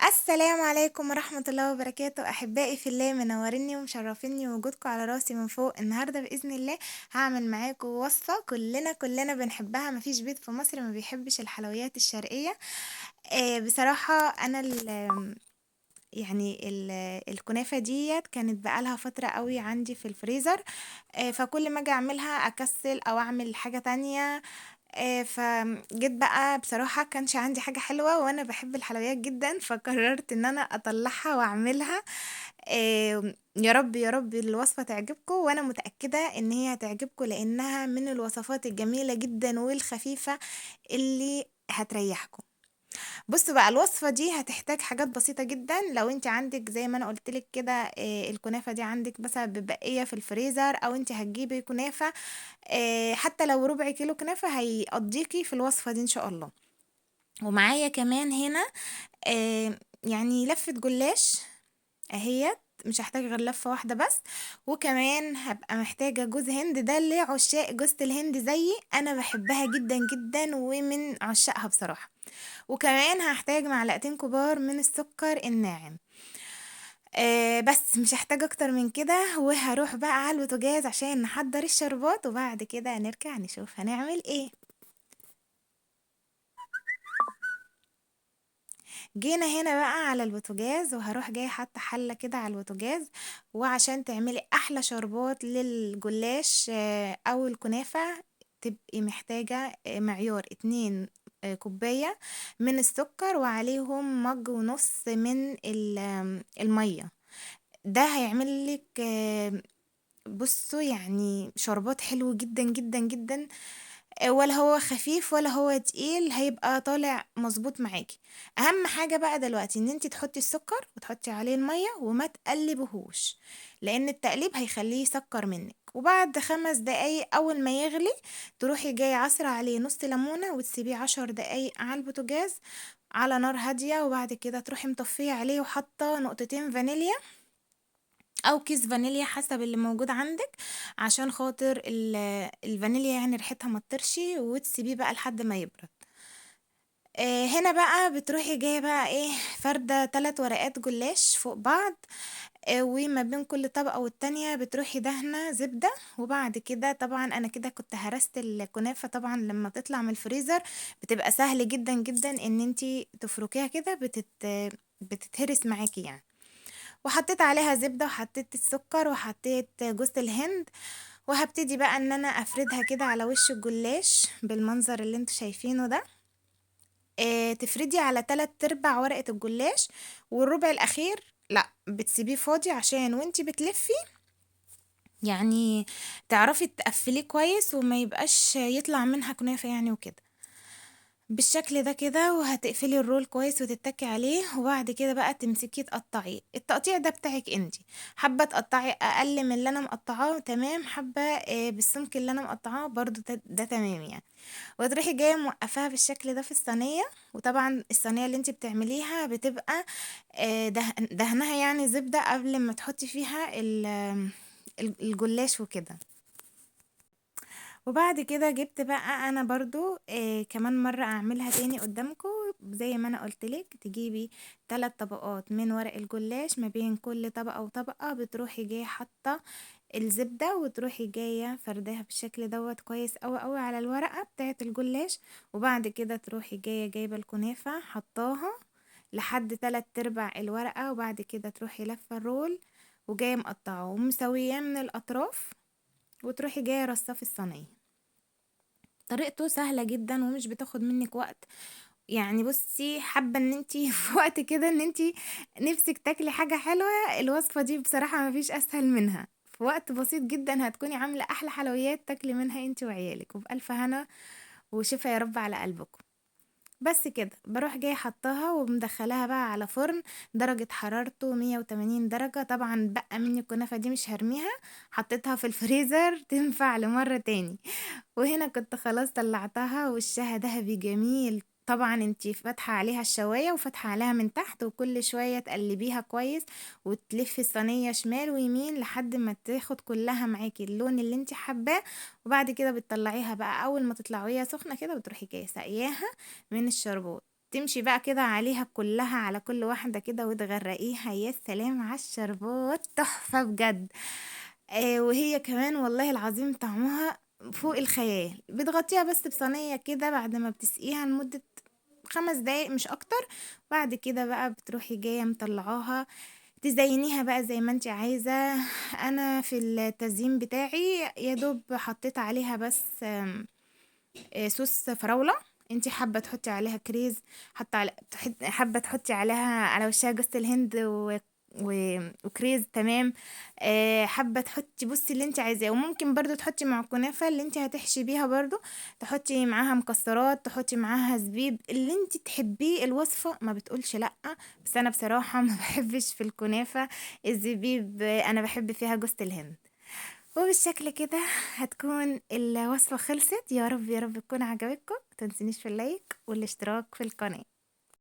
السلام عليكم ورحمة الله وبركاته. أحبائي في الله، منوريني ومشرفيني وجودكم على راسي من فوق. النهاردة بإذن الله هعمل معاكم وصفة كلنا بنحبها، مفيش بيت في مصر ما بيحبش الحلويات الشرقية. بصراحة أنا الكنافة ديت كانت بقالها فترة قوي عندي في الفريزر، فكل ما اجي اعملها اكسل او اعمل حاجة تانية، فجيت بقى بصراحة كانش عندي حاجة حلوة وانا بحب الحلويات جدا، فقررت ان انا اطلعها واعملها. يا رب يا رب الوصفة تعجبكم، وانا متأكدة ان هي هتعجبكم لانها من الوصفات الجميلة جدا والخفيفة اللي هتريحكم. بصوا بقى الوصفة دي هتحتاج حاجات بسيطة جدا. لو انت عندك زي ما انا قلتلك كده، الكنافة دي عندك مثلا ببقية في الفريزر، او انت هتجيبي كنافة، حتى لو ربع كيلو كنافة هيقضيكي في الوصفة دي ان شاء الله. ومعايا كمان هنا، لفة جلاش اهيت، مش هحتاج غير لفة واحدة بس. وكمان هبقى محتاجة جوز هند، ده لعشاق جوزة الهند زيي، انا بحبها جدا جدا ومن عشاقها بصراحة. وكمان هحتاج معلقتين كبار من السكر الناعم، بس مش هحتاج اكتر من كده. وهروح بقى على البوتاجاز عشان نحضر الشربات، وبعد كده نرجع نشوف هنعمل ايه. جينا هنا بقى على البوتاجاز، وهروح جايه حاطه حله كده على البوتاجاز. وعشان تعملي احلى شربات للجلاش، او الكنافه، تبقي محتاجه، معيار 2، كوبايه من السكر، وعليهم مج ونص من الميه. ده هيعمل لك، شربات حلو جدا جدا جدا، ولا هو خفيف ولا هو تقيل، هيبقى طالع مظبوط معاكي. اهم حاجة بقى دلوقتي ان انتي تحطي السكر وتحطي عليه المية وما تقلبهوش، لان التقليب هيخليه يسكر منك. وبعد 5 دقايق اول ما يغلي تروحي جايه عصره عليه نص ليمونه وتسيبيه 10 دقايق على البوتاجاز على نار هاديه، وبعد كده تروحي مطفيه عليه وحاطه نقطتين فانيليا او كيس فانيليا حسب اللي موجود عندك، عشان خاطر الفانيليا ريحتها ما تطرش، وتسيبيه بقى لحد ما يبرد. هنا بقى بتروحي جايه بقى فارده 3 ورقات جلاش فوق بعض، وما بين كل طبقه والتانيه بتروحي دهنه زبده. وبعد كده طبعا انا كده كنت هرست الكنافه، طبعا لما تطلع من الفريزر بتبقى سهل جدا جدا ان انتي تفركيها كده، بتتهرس معاكي. وحطيت عليها زبدة وحطيت السكر وحطيت جوز الهند، وهبتدي بقى ان انا افردها كده على وش الجلاش بالمنظر اللي انتوا شايفينه ده. تفردي على 3/4 ورقة الجلاش، والربع الاخير لا بتسيبيه فاضي عشان وانتي بتلفي تعرفي تقفليه كويس وما يبقاش يطلع منها كنافة بالشكل ده كده. وهتقفلي الرول كويس وتتكي عليه، وبعد كده بقى تمسكيه تقطعيه. التقطيع ده بتاعك انتي، حابة تقطعي اقل من اللي انا مقطعاه تمام، حابة، بالسمك اللي انا مقطعاه برضو ده تمام. وتروحي جايه موقفاها بالشكل ده في الصينية. وطبعا الصينية اللي انتي بتعمليها بتبقى، دهنها زبدة قبل ما تحطي فيها الجلاش وكده. وبعد كده جبت بقى انا برضو، كمان مرة اعملها تاني قدامكم زي ما انا قلتلك، تجيبي 3 طبقات من ورق الجلاش، ما بين كل طبقة وطبقة بتروحي جاية حاطة الزبدة، وتروحي جاية فرداها بالشكل دوت كويس قوي قوي على الورقة بتاعة الجلاش. وبعد كده تروحي جاية جايبة الكنافة حطاها لحد 3/4 الورقة، وبعد كده تروحي لفة الرول وجاية مقطعاه ومسوياه من الأطراف، وتروحي جاية رصاه في الصينية. طريقته سهلة جدا ومش بتاخد منك وقت. حابة ان انتي في وقت كده ان انتي نفسك تاكلي حاجة حلوة، الوصفة دي بصراحة مفيش اسهل منها. في وقت بسيط جدا هتكوني عاملة احلى حلويات تاكلي منها انتي وعيالك، وبألف هنا وشفا يا رب على قلبكم. بس كده بروح جايه حطاها ومدخلاها بقى على فرن درجة حرارته 180 درجة. طبعا بقى مني الكنافة دي مش هرميها، حطيتها في الفريزر تنفع لمرة تاني. وهنا كنت خلاص طلعتها وشها ذهبي جميل. طبعا انتي فاتحة عليها الشواية وفاتحة عليها من تحت، وكل شوية تقلبيها كويس وتلفي الصينية شمال ويمين لحد ما تاخد كلها معاكي اللون اللي انتي حباه. وبعد كده بتطلعيها بقى، اول ما تطلعيها سخنة كده بتروحي جاية ساقياها من الشربات. تمشي بقى كده عليها كلها، على كل واحدة كده وتغرقيها. يا سلام على الشربات، تحفة بجد. وهي كمان والله العظيم طعمها فوق الخيال. بتغطيها بس بصينية كده بعد ما بتسقيها لمدة 5 دقايق مش اكتر. بعد كده بقى بتروحي جاية مطلعاها، تزينيها بقى زي ما انت عايزة. انا في التزيين بتاعي يا دوب حطيت عليها بس صوص فراولة. انت حابة تحطي عليها كريز، حابة تحطي عليها على وشها جوز الهند وكريز، تمام. حابة تحطي بصي اللي انت عايزاه. وممكن برضو تحطي مع الكنافة اللي انت هتحشي بيها، برضو تحطي معاها مكسرات، تحطي معاها زبيب، اللي انت تحبيه. الوصفة ما بتقولش لأ، بس انا بصراحة ما بحبش في الكنافة الزبيب، انا بحب فيها جوز الهند. وبالشكل كده هتكون الوصفة خلصت. يا رب يا رب تكون عجبتكم. متنسونيش في اللايك والاشتراك في القناة.